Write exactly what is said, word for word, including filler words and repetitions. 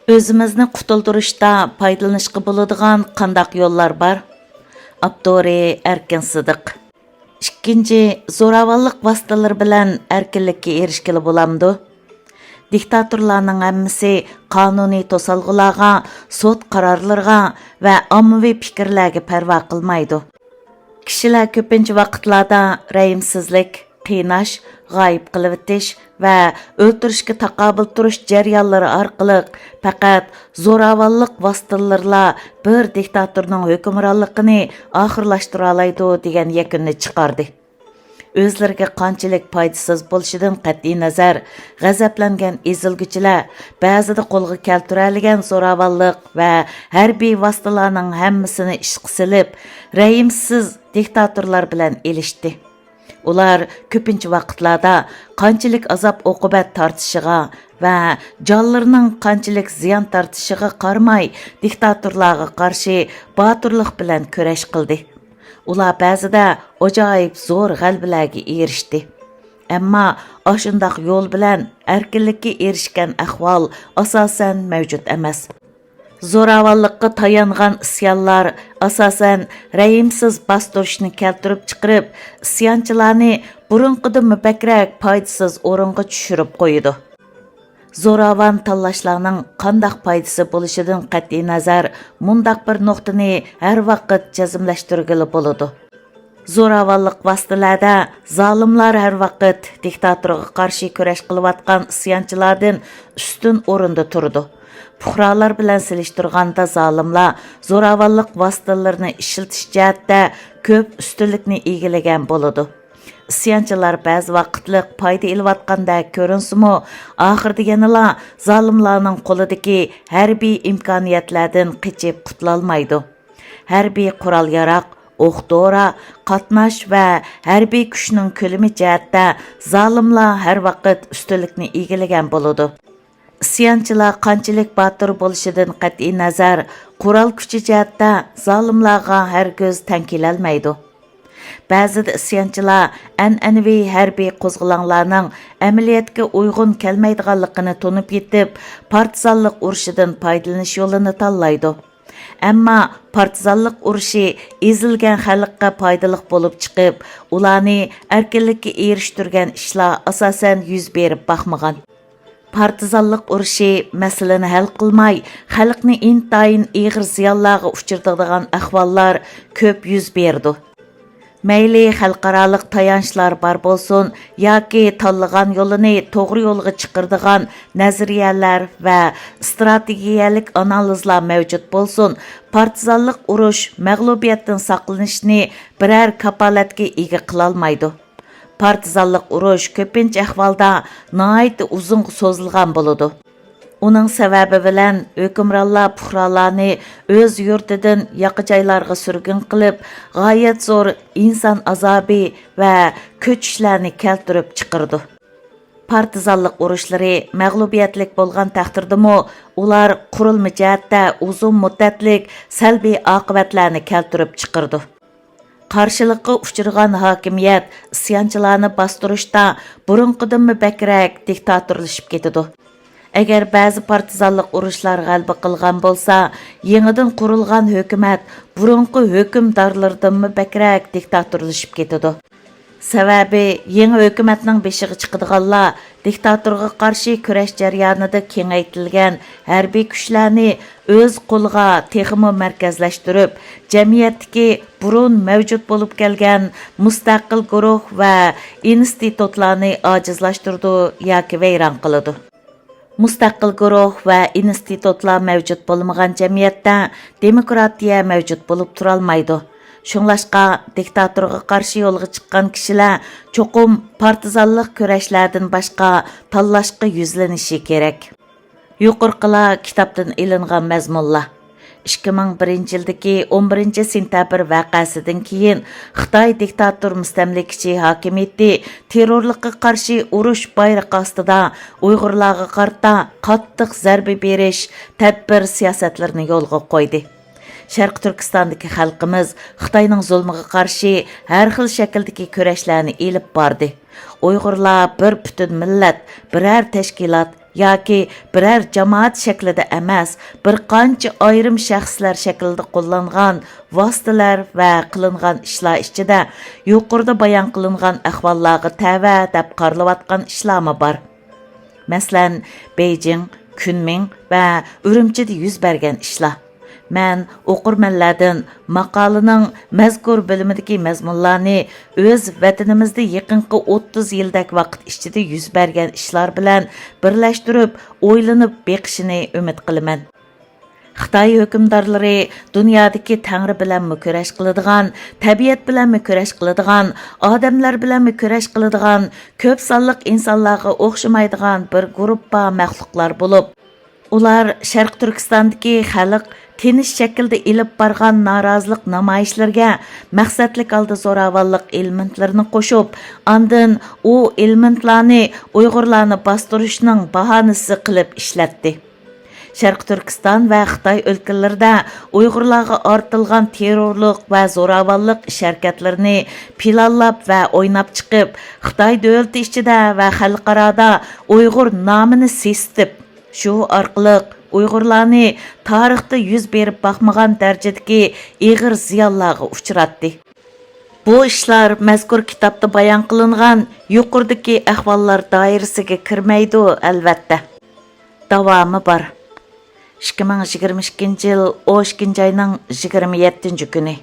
ئۆزىمىزنى قۇتۇلدۇرۇشتا پايدىلىنىشقا بولىدىغان قانداق يوللار بار؟ ئاپتورى: ئەركىن سىدىق. ئىككىنچى، زوراۋانلىق ۋاسىتىلىرى بىلەن ئەركىنلىككە ئېرىشكىلى بولامدۇ؟ دىكتاتورلارنىڭ ھەممىسى قانۇنىي توسالغۇلارغا، سوت قارارلىرىغا ۋە ئاممىۋى پىكىرلەرگە پەرۋا قىلمايدۇ. كىشىلەر كۆپىنچە ۋاقىتلاردا رەھىمسىزلىك، قىيناش، غايىب قىلىۋېتىش ۋە ئۆلتۈرۈشكە تاقابىل تۇرۇش جەريانلىرى ئارقىلىق پەقەت زوراۋانلىق ۋاسىتىلىرىلا بىر دىكتاتورنىڭ ھۆكۈمرانلىقىنى ئاخىرلاشتۇرالايدۇ دېگەن يەكۈننى چىقاردى. ئۆزلىرىگە قانچىلىك پايدىسىز بولۇشىدىن قەتئىينەزەر، غەزەپلەنگەن ئېزىلگۈچىلەر بەزىدە قولغا كەلتۈرەلىگەن زوراۋانلىق ۋە ھەربىي ۋاسىتىلارنىڭ ھەممىسىنى ئىشقا سېلىپ، رەھىمسىز دىكتاتورلار بىلەن ئېلىشتى. ئۇلار كۆپىنچە ۋاقىتلاردا قانچىلىك ئازاب-ئوقۇبەت تارتىشىغا ۋە جانلىرىنىڭ قانچىلىك زىيان تارتىشىغا قارىماي، دىكتاتورلارغا قارشى باتۇرلۇق بىلەن كۈرەش قىلدى. ئۇلار بەزىدە ئاجايىپ زور غەلىبىلەرگە ئېرىشتى. ئەمما ئاشۇنداق يول بىلەن ئەركىنلىككە ئېرىشكەن ئەھۋال ئاساسەن مەۋجۇت ئەمەس. زوراۋانلىققا تايانغان ئىسيانلار ئاساسەن رەھىمسىز باستۇرۇشنى كەلتۈرۈپ چىقىرىپ، ئىسيانچىلارنى بۇرۇنقىدىنمۇ بەكرەك پايدىسىز ئورۇنغا چۈشۈرۈپ قويىدۇ. زوراۋان تاللاشلارنىڭ قانداق پايدىسى بولۇشىدىن قەتئىينەزەر، مۇنداق بىر نۇقتىنى ھەر ۋاقىت جەزملەشتۈرگىلى بولىدۇ. زوراۋانلىق ۋاسىتىلەردە زالىملار ھەر ۋاقىت دىكتاتورغا قارشى كۈرەش قىلىۋاتقان ئىسيانچىلاردىن ئۈستۈن ئورۇندا تۇرىدۇ. پۇقرالار بىلەن سېلىشتۇرغاندا زالىملار زوراۋانلىق ۋاسىتىلىرىنى ئىشلىتىش جەھەتتە كۆپ ئۈستۈنلۈكنى ئىگىلىگەن بولىدۇ. ئىسيانچىلار بەزى ۋاقىتلىق پايدا ئېلىۋاتقاندەك كۆرۈنسىمۇ، ئاخىرىدا يەنىلا زالىملارنىڭ قولىدىكى ھەربىي ئىمكانىيەتلەردىن قېچىپ قۇتۇلالمايدۇ. ھەربىي قورال-ياراغ، ئوق-دورا، قاتناش ۋە ھەربىي كۈچنىڭ كۆلىمى جەھەتتە زالىملار ھەر ۋاقىت ئۈستۈنلۈكنى ئىگىلىگەن بولىدۇ. ئىسيانچىلار قانچىلىك باتۇر بولۇشىدىن قەتئىينەزەر، قورال كۈچى جەھەتتە زالىملارغا ھەرگىز تەڭ كېلەلمەيدۇ. بەزىدە ئىسيانچىلار ئەنئەنىۋى ھەربىي قوزغىلاڭلارنىڭ ئەمەلىيەتكە ئۇيغۇن كەلمەيدىغانلىقىنى تونۇپ يېتىپ، پارتىزانلىق ئۇرۇشىدىن پايدىلىنىش يولىنى تاللايدۇ. ئەمما پارتىزانلىق ئۇرۇشى ئېزىلگەن خەلققە پايدىلىق بولۇپ چىقىپ، ئۇلارنى ئەركىنلىككە ئېرىشتۈرگەن ئىشلار ئاساسەن يۈز بېرىپ باقمىغان. پارتىزانلىق ئۇرۇشى مەسىلىنى ھەل قىلماي، خەلقنى ئىنتايىن ئېغىر زىيانلارغا ئۇچرىتىدىغان ئەھۋاللار كۆپ يۈز بېرىدۇ. مەيلى خەلقئارالىق تايانچلار بار بولسۇن ياكى تاللىغان يولىنى توغرا يولغا چىقىرىدىغان نەزەرىيەلەر ۋە ئىستراتېگىيەلىك ئانالىزلار مەۋجۇت بولسۇن، پارتىزانلىق ئۇرۇش مەغلۇبىيەتتىن ساقلىنىشنى بىرەر كاپالەتكە ئىگە قىلالمايدۇ. پارتىزانلىق ئۇرۇش كۆپىنچە ئەھۋالدا ناھايىتى ئۇزۇنغا سوزۇلغان بولىدۇ. ئۇنىڭ سەۋەبى بىلەن ھۆكۈمرانلار پۇقرالارنى ئۆز يۇرتىدىن ياقا جايلارغا سۈرگۈن قىلىپ، غايەت زور ئىنسان ئازابى ۋە كۆچۈشلەرنى كەلتۈرۈپ چىقىرىدۇ. پارتىزانلىق ئۇرۇشلىرى مەغلۇبىيەتلىك بولغان تەقدىردىمۇ، ئۇلار قۇرۇلما جەھەتتە ئۇزۇن مۇددەتلىك سەلبىي ئاقىۋەتلەرنى كەلتۈرۈپ چىقىرىدۇ. قارشىلىققا ئۇچرىغان ھاكىمىيەت ئىسيانچىلارنى باستۇرۇشتا بۇرۇنقىدىنمۇ بەكرەك دىكتاتورلىشىپ كېتىدۇ. ئەگەر بەزى پارتىزانلىق ئۇرۇشلار غەلىبە قىلغان بولسا، يېڭىدىن قۇرۇلغان ھۆكۈمەت بۇرۇنقى ھۆكۈمدارلىرىدىنمۇ بەكرەك دىكتاتورلىشىپ كېتىدۇ. سەۋەبى، يېڭى ھۆكۈمەتنىڭ بېشىغا چىقىدىغانلار دىكتاتورغا قارشى كۈرەش جەريانىدا كېڭەيتىلگەن ھەربىي كۈچلەرنى ئۆز قولىغا تېخىمۇ مەركەزلەشتۈرۈپ، جەمئىيەتتىكى بۇرۇن مەۋجۇت بولۇپ كەلگەن مۇستەقىل گۇرۇھ ۋە ئىنستىتۇتلارنى ئاجىزلاشتۇرىدۇ ياكى ۋەيران قىلىدۇ. مۇستەقىل گۇرۇھ ۋە ئىنستىتۇتلار مەۋجۇت بولمىغان جەمئىيەتتە دېموكراتىيە مەۋجۇت بولۇپ تۇرالمايدۇ. شۇڭلاشقا، دىكتاتورغا قارشى يولغا چىققان كىشىلەر چوقۇم پارتىزانلىق كۈرەشلەردىن باشقا تاللاشقا يۈزلىنىشى كېرەك. يۇقىرىقىلار كىتابتىن ئېلىنغان مەزمۇنلار. ئىككى مىڭ بىرىنچى يىلدىكى ئون بىرىنچى سېنتەبىر ۋەقەسىدىن كېيىن، خىتاي دىكتاتور مۇستەملىكىچى ھاكىمىيىتى تېررورلۇققا قارشى ئۇرۇش بايرىقى ئاستىدا ئۇيغۇرلارغا قارىتا قاتتىق زەربە بېرىش تەدبىر سىياسەتلىرىنى يولغا قويدى. شەرقىي تۈركىستاندىكى خەلقىمىز خىتاينىڭ زۇلمىغا قارشى ھەر خىل شەكىلدىكى كۈرەشلەرنى ئېلىپ باردى. ئۇيغۇرلار بىر پۈتۈن مىللەت، بىرەر تەشكىلات ياكى بىرەر جامائەت شەكلىدە ئەمەس، بىر قانچە ئايرىم شەخسلەر شەكلىدە قوللانغان ۋاسىتىلەر ۋە قىلىنغان ئىشلار ئىچىدە يۇقىرىدا بايان قىلىنغان ئەھۋاللارغا تەۋە دەپ قارىلىۋاتقان ئىشلارمۇ بار. مەسىلەن، بېيجىڭ، كۈنمىڭ ۋە ئۈرۈمچىدە يۈز بەرگەن ئىشلار. مەن ئوقۇرمەنلەردىن ماقالىنىڭ مەزكۇر بۆلۈمىدىكى مەزمۇنلارنى ئۆز ۋەتىنىمىزدە يېقىنقى ئوتتۇز يىلدەك ۋاقىت ئىچىدە يۈز بەرگەن ئىشلار بىلەن بىرلەشتۈرۈپ ئويلىنىپ بېقىشىنى ئۈمىد قىلىمەن. خىتاي ھۆكۈمدارلىرى دۇنيادىكى تەڭرى بىلەنمۇ كۈرەش قىلىدىغان، تەبىئەت بىلەنمۇ كۈرەش قىلىدىغان، ئادەملەر بىلەنمۇ كۈرەش قىلىدىغان، كۆپ سانلىق ئىنسانلارغا ئوخشىمايدىغان بىر گۇرۇپپا مەخلۇقلار بولۇپ، ئۇلار شەرقىي تۈركىستاندىكى خەلق تىنچ شەكىلدە ئېلىپ بارغان نارازىلىق نامايىشلىرىگە مەقسەتلىك ھالدا زوراۋانلىق ئېلېمېنتلىرىنى قوشۇپ، ئاندىن ئۇ ئېلېمېنتلارنى ئۇيغۇرلارنى باستۇرۇشنىڭ باھانىسى قىلىپ ئىشلەتتى. شەرقىي تۈركىستان ۋە خىتاي ئۆلكىلىرىدە ئۇيغۇرلارغا ئارتىلغان تېررورلۇق ۋە زوراۋانلىق ئىش ھەرىكەتلىرىنى پىلانلاپ ۋە ئويناپ چىقىپ، خىتاي دۆلىتى ئىچىدە ۋە خەلقئارادا ئۇيغۇر نامىنى سېسىتىپ، شۇ ئارقىلىق ئۇيغۇرلارنى تارىختا يۈز بېرىپ باقمىغان دەرىجىدىكى ئېغىر زىيانلارغا ئۇچراتتى. بۇ ئىشلار مەزكۇر كىتابتا بايان قىلىنغان يۇقىرىدىكى ئەھۋاللار دائىرىسىگە كىرمەيدۇ، ئەلۋەتتە. داۋامى بار. ئىككى مىڭ يىگىرمە ئىككىنچى يىل ئون ئىككىنچى ئاينىڭ يىگىرمە يەتتىنچى كۈنى.